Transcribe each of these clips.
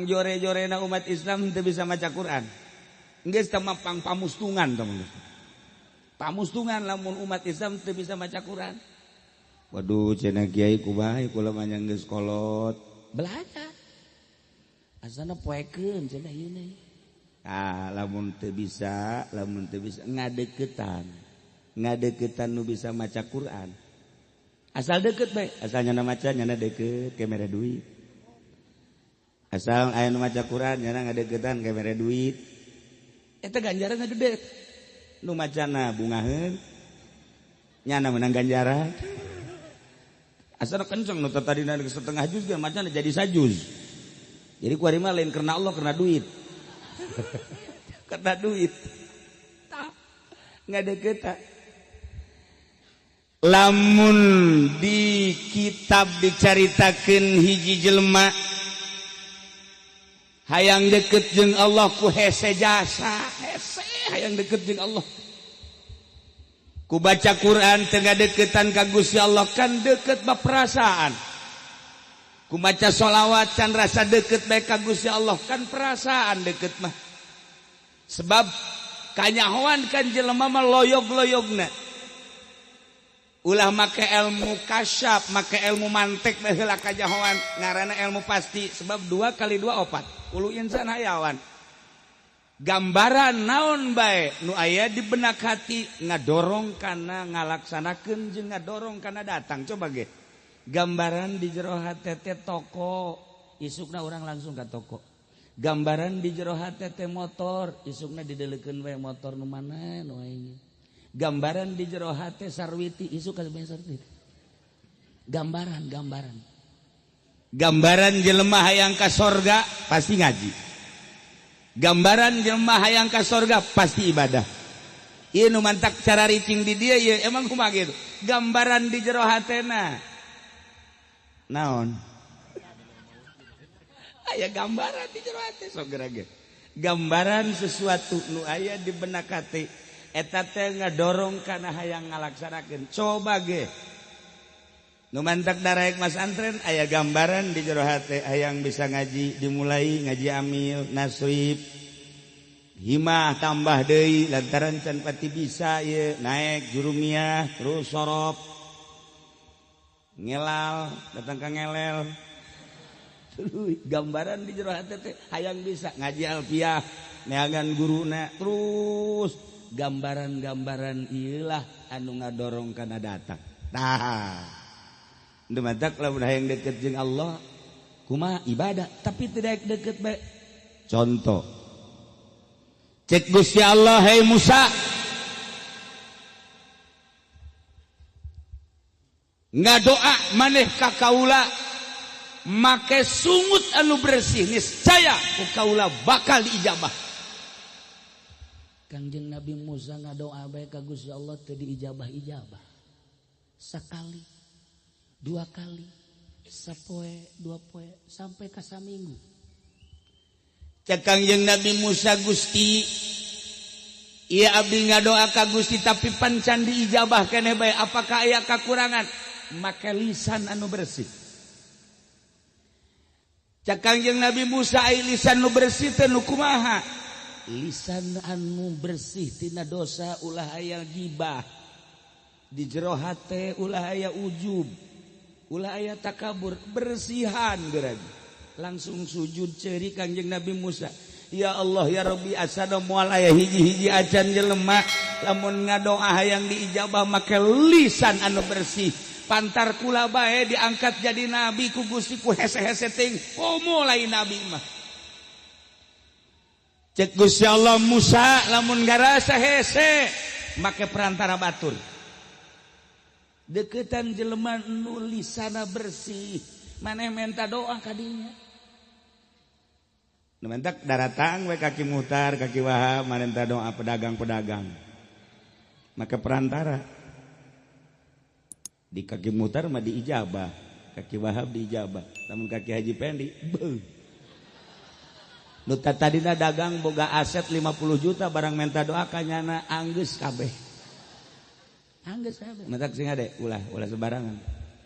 Pangjore-jorena umat Islam teu bisa maca Quran. Geus teh mah pang pamustungan tah, pamustungan lamun umat Islam teu bisa maca Quran. Waduh, cenah kiai, kumaha kula mah geus kolot belajar, asana poekeun cenah ieu. Ah, lamun teu bisa, lamun teu bisa ngadeukeutan, ngadeukeutan nu bisa maca Quran. Asal deket bae, asal nyana maca, nyana deket ke mere duit. Asal aya nu maca Quran, nyana ngadeukeutan ke mere duit. Eta ganjaran gede. Nu macana bungaheun, nyana menang ganjaran. Asal kenceng, nu tadi setengah juz ge macana jadi sajuz. Jadi kuari mah lain karena Allah, karena duit, karena duit. Tak ngadeukeut. Lamun di kitab dicaritakeun hiji jelema hayang deket jeung Allah ku hese jasa, hese hayang deket jeung Allah ku baca Quran, tengah deketan ka Gusti Allah. Kan deket mah perasaan. Ku maca sholawat can rasa deket bae ka Gusti Allah. Kan perasaan deket mah, sebab kanyahoan kan jelema mah loyog-loyogna. Ulah make ilmu kasyaf, make ilmu mantek bae heula. Kanyahoan ngaranna ilmu pasti, sebab 2 kali 2 4, kullu insan hayawan. Gambaran naon bae nu aya di benak hati ngadorong kana ngalaksanakeun jeung ngadorong kana datang. Coba ge gambaran di jero hate teh toko, isukna orang langsung ke toko. Gambaran di jero hate teh motor, isukna dideleukeun we motor nu mana nu aing. Gambaran di jero hate sarwiti, isuk ka sarwiti. Gambaran, gambaran, gambaran jelema hayang ka sorga pasti ngaji. Gambaran jelema hayang ka sorga pasti ibadah. Ieu nu mantak cara ricing di dia ieu emang kumaha gitu. Gambaran di jero hatena naon? Aya gambaran di jero hate sok geura. Gambaran sesuatu nu aya di benak hati eta teh ngadorong kana hayang ngalaksanakeun. Coba ge nu mantak daraek masantren, aya gambaran di jero hate hayang bisa ngaji, dimulai ngaji amil, nasrib, himah tambah deui lantaran can pati bisa ieu, naik jurumiah, terus sorop, ngelal, datang ka ngelel. Gambaran di jero hate teh hayang bisa ngaji alfiah, neangan guruna. Terus gambaran-gambaran ieulah anu ngadorong kana datang. Tah, nu matak lamun hayang deket jeung Allah kumaha? Ibadah. Tapi tidak deket bae. Contoh, cek Gusti Allah, "Hei Musa, ngadoa maneh ka kaula make sungut anu bersih, niscaya ku kaula bakal diijabah." Kangjeng Nabi Musa ngadoa bae ka Gusti Allah teu diijabah-ijabah. Sekali, dua kali, sapoe, 2 poe, sampai ka saminggu. Cek Kangjeng Nabi Musa, "Gusti, iya abdi ngadoa ka Gusti tapi pan can diijabah keneh bae, apakah aya kakurangan?" Make lisan anu bersih. Cek Kangjeng Nabi Musa, "Ai lisan nu bersih teh nu kumaha?" Lisan anu bersih tina dosa, ulah aya gibah di jero hate, ulah aya ujub, ulah aya takabur, bersihan geura. Langsung sujud ceri Kangjeng Nabi Musa, "Ya Allah, ya Rabbi, asana moal aya hiji-hiji acan jelema lamun ngadoa hayang diijabah make lisan anu bersih. Pantar kula bae diangkat jadi nabi ku Gusti ku hese-hese ting, komo lain nabi mah." Cek Gusti Allah, "Musa, lamun ngarasa hese make perantara batur, deketan jelema nu lisana bersih, maneh menta doa kadinya." Nu mentak daratang we kaki mutar, kaki Wahab, manenta doa pedagang-pedagang maka perantara. Di kaki mutar mah diijabah, kaki Wahab diijabah, namun kaki Haji Pendi beuh. Nu tadina dagang boga aset 50 juta, barang minta doa kanyana anggeus kabeh, anggeus kabeh. Mentak sing ade ulah, ulah sembarangan,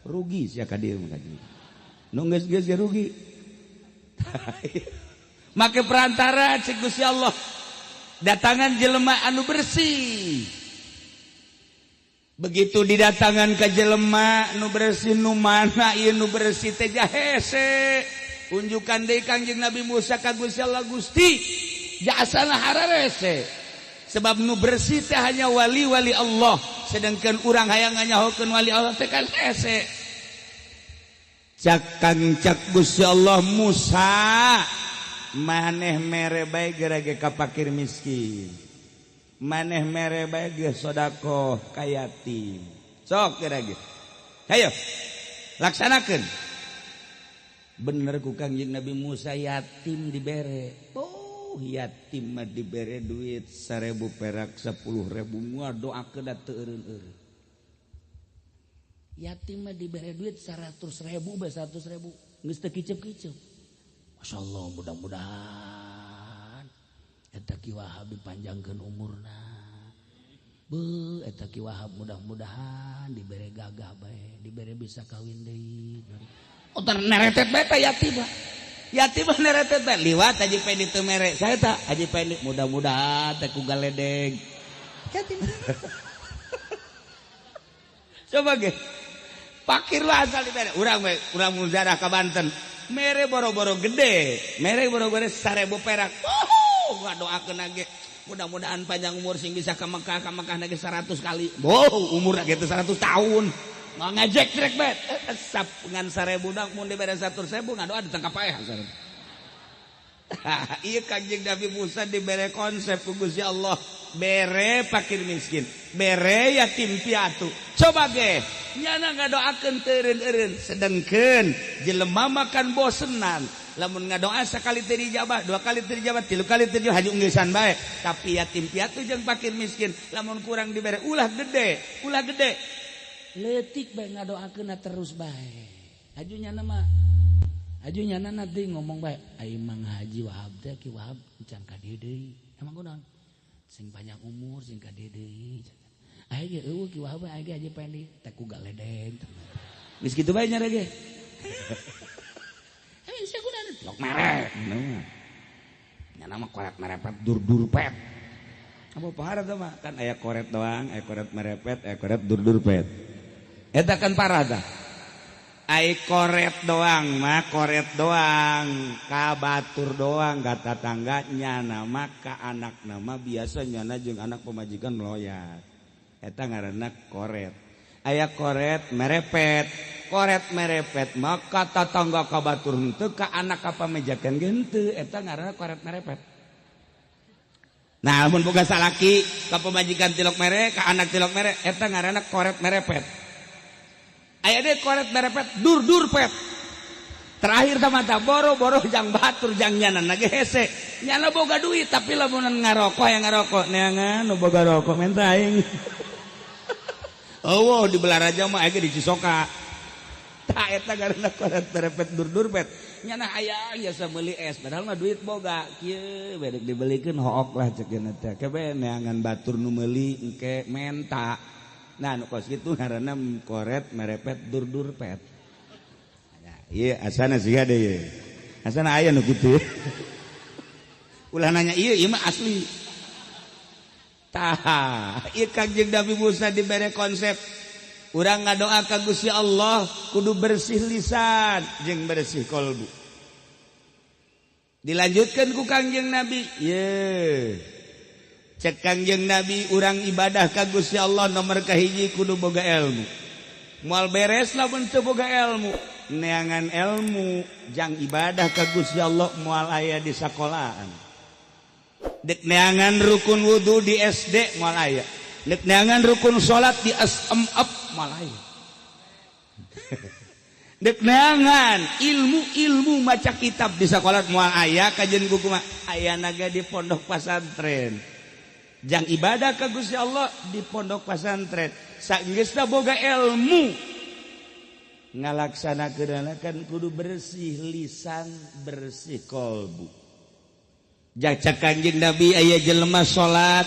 rugi sia ka dieu mah. Nu geus geus rugi. Make perantara, cek Gusti Allah, datangan jelema anu bersih. Begitu didatangan ke jelema nu bersih, nu mana ieu nu bersih teh? Hese unjukan deui Kangjeng Nabi Musa ka Gusti Allah, "Gusti, jasana hararese, sebab nu bersih teh hanya wali-wali Allah, sedangkan urang hayang nganyahokeun wali Allah teh kan hese." Cak kang cak Gusti Allah, "Musa, maneh mere bae gerage ka pakir miskin, maneh mere bae ge sodakoh ka yatim, sok gerage, hayo laksanakeun." Bener ku Kangjeng Nabi Musa, yatim dibere. Oh, yatim mah dibere duit 1000 perak, 10.000, moal doakeun da teu eureun-eureun. Yatim mah dibere duit 100.000 bae, 100.000 geus teu kicep-kicep. Masya Allah, mudah-mudahan eta Ki Wahab dipanjangkeun umurna. Be, eta Ki Wahab mudah-mudahan dibere gagah bae, dibere bisa kawin deui. Oh, neretet bae ta yatim mah. Yatim mah neretet bae. Liwat Haji Pendi teu mere. Saya tak Haji Pendi mudah-mudahan teh ku galedeg. Yatim. Coba ge. Pakir lah asal dibere. Urang we, urang mujarah ka Banten. Mere boro-boro gede, mere boro-boro 1000 perak. Oh, ngadoakeun ge. Mudah-mudahan panjang umur sing bisa ke Mekah, ke Mekah lagi 100 kali. Wow, umur gitu 100 tahun. Mau ngajek trek bet. Sap ngan 1000 dak mun dibere 100.000 ngadoa ditangkap paeh. Iya, Kanjeng Nabi Musa dibere konsep ku Gusti Allah, bere fakir miskin, bere yatim piatu. Coba ge nyana ngadoakeun teu eureun-eureun, sedengkeun jelema makan bosenan. Lamun ngadoa sekali teu dijabah, dua kali teu dijabah, tilu kali teu dijabah, haju ngeusan bae. Tapi yatim piatu jeung fakir miskin, lamun kurang dibere, ulah gede, ulah gede, leutik bae, ngadoakeun terus bae. Haju nyana mah, haju nyana nanti ngomong bae, "Ai Mang Haji Wahab teh, Ki Wahab can ka dieu deui. Emang kunaon?" "Sing panjang umur, sing ka dieu deui." Aya ge eueuh Ki Wahab, aya ge Haji Pendi teh ku galedeg. Geus kitu bae nyare ge. Eh, sia kunaon? Lok mere. Nyana mah koret merepet dur dur pet. Apa parah tuh mah? Kan aya koret doang, aya koret merepet, aya koret dur dur pet. Eta kan parah dah. Ai koret doang mah koret doang, ka batur doang, ka tatangga. Nyana mah ka anak nama biasa, nyana jeung anak pemajikan loyat. Eta ngaranna koret. Aya koret merepet. Koret merepet maka tatangga ka batur henteu, ka anak ka pamajikan ge henteu, eta ngaranna koret merepet. Nah, mun boga salaki ka pamajikan tilok mere, ka anak tilok mere, eta ngaranna koret merepet. Aya deui koret merepet dur dur pet. Terakhir mata boro-boro jang batur, jang nyana ge hese. Nyana boga duit, tapi lamun ngarokok yang ngarokok neangan nu boga rokok menta aing. Oh, di Balaraja mah aya di Cisoka. Tah, eta ngaranna koret merepet dur dur pet. Nyana aya biasa meuli es, padahal mah duit boga. Kieu bedek dibelikeun, hook lah cek teh. Kebe neangan batur nu meuli engke menta. Nah, nu kos kitu ngaranna koret merepet dur dur pet. Iya, asana sih ada ya. Asana aya nu kitu. Ulah nanya iya, iya mah asli. Tah, ieu Kangjeng Nabi Musa dibere konsep. Urang ngadoa ka Gusti Allah kudu bersih lisan jeung bersih kolbu. Dilanjutkan ku Kangjeng Nabi, ye. Cek Kangjeng Nabi, urang ibadah ka Gusti Allah nomor kahiji kudu boga ilmu. Moal beres lamun teu boga ilmu. Neangan ilmu jang ibadah ka Gusti Allah moal aya di sekolahan. Dek neangan rukun wudu di SD moal aya. Dek neangan rukun salat di SMF moal aya. Dek neangan ilmu-ilmu maca kitab di sekolah moal aya, kajian buku mah aya naga di pondok pesantren. Jang ibadah ka Gusti Allah di pondok pesantren. Sageusna boga ilmu, ngalaksanakeun kan kudu bersih lisan, bersih kolbu. Cek Kanjeng Nabi, aya jelema salat,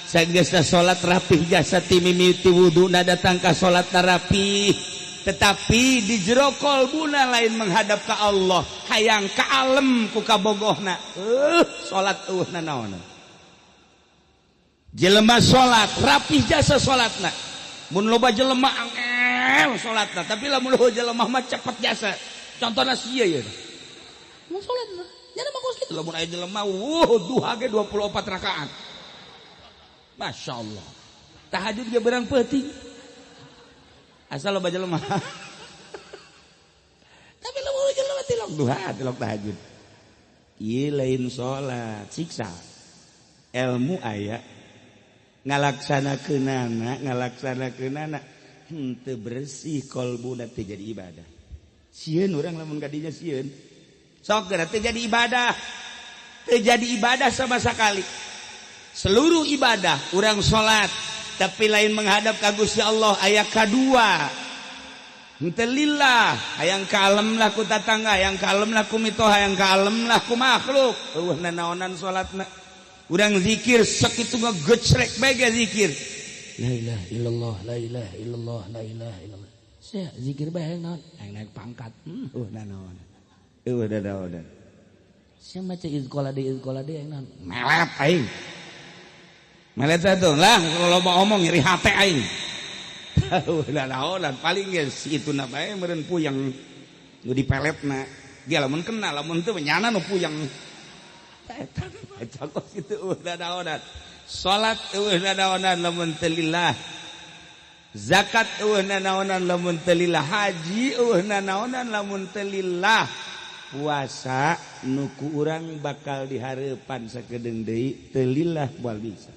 sageusna salat rapih jasa ti mimiti wuduna datang ka salat rapih. Tetapi di jero kolbuna lain menghadap ke Allah, hayang ka alem ku kabogohna. Salat euweuh nanaon. Jelema salat rapih jasa salatna. Mun loba jelema angel salatna, tapi lamun loba jelema mah cepet jasa. Contohna sia ieu. Mun salat mah nya mah kos kitu, lamun aya jelema wuh duha ge 24 rakaat. Masya Allah. Tahajud ge berang peuting. Asal loba jelema. Tapi lamun jelema tilok duha, tilok tahajud. Ieu lain salat, siksa. Ilmu aya, ngalaksanakeunana ngalaksanakeunana henteu bersih kolbuna, teu jadi ibadah. Sieun urang lamun kadinya, sieun. Sok geura teu jadi ibadah. Teu jadi ibadah sama sekali. Seluruh ibadah urang salat tapi lain menghadap ka Gusti Allah, aya kadua. Henteu lillah, hayang kalem lah ku tatangga, hayang kalem lah ku mitoha, hayang kalem lah ku makhluk. Euweuh nanaonan salatna. Urang zikir sakitu ngegecrek bae ge zikir. La ilaha illallah, la ilaha illallah, la ilaha illallah. Sia zikir bae hayang naon? Hayang naik pangkat. Euweuh nanaonan. Euweuh nanaonan. Sia maca izqala deui, izqala deui hayang naon? Melet aing. Melet satu lah kalau mau omong nyeri hate aing. Euweuh nanaonan, paling ge si itu na bae meureun puyeng nu dipeletna. Dia lamun kenal, lamun teu nyana nu puyeng. Eta baca kos kitu euweuh nanaonan. Salat euweuh nanaonan lamun teu lillah. Zakat euweuh nanaonan lamun teu lillah. Haji euweuh nanaonan lamun teu lillah. Puasa nu ku urang bakal dihareupan sakedeung deui teu lillah moal bisa.